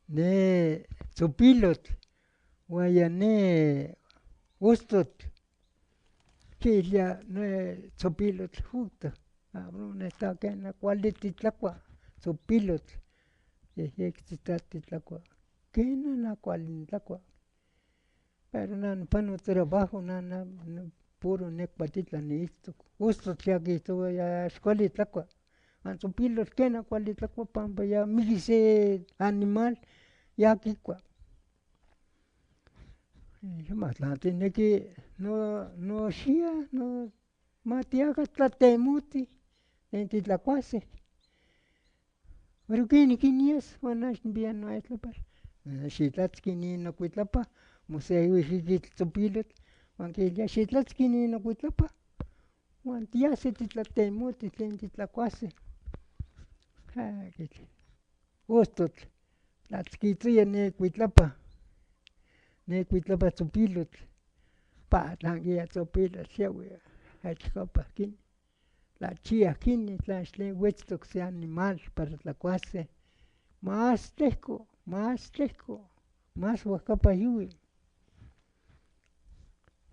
Ne tzopilotl huan ya ne ostotl, quiilhuia ne tzopilotl uta ta quena cuali titlacua tzopilotl yejyectzi ta titlacua. Quena na cuali nitlacua pero na nipano trabajo na puro ne cuatitla niitztoc. Ostotl ya quiijtohua ya ax cuali tlacua huan tzopilotl quena cuali tlacua pampa ya mijqui se animal ya quicua. Ma tla tijnequi no xiya ma tiyaca tlatemotij tlen titlacuase. Pero quenique niyas huan na ax nijpiya noeltlapal. Xitlatzqui ni nocuitlapa mosehui xiquitl tzopilotl huan quiilhuia xitlatzqui ni nocuitlapa huan tiyase titlatemotij tlen titlacuase. A quilhui ostotl tlatzquitoya ne cuitlapa, ne cuitlapa tzopilotl patlanquiya tzopilotl yahui echcapa tlachiya quini tla ax tlen huetztoc se animal para tlacuase mas tlejco, mas tlejco, mas huejcapa yohui.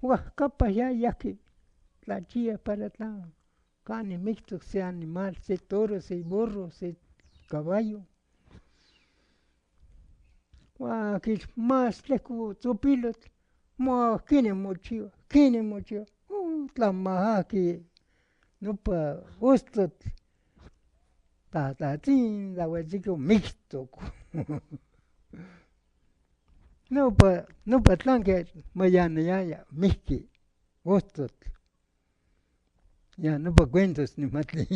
Huajcapa ya yajqui tlachiya para tla cani mictoc se animal se toro, se burro, se caballo. Huan quil mas tlejco tzopilotl ma queni mochihua, queni mochihua tlamajajqui nopa ostotl tlatlatzintla huetzico mictoc. Nopa nopa tlanque mayanayaya mijqui ostotl, ya nopa cuentos nijmati.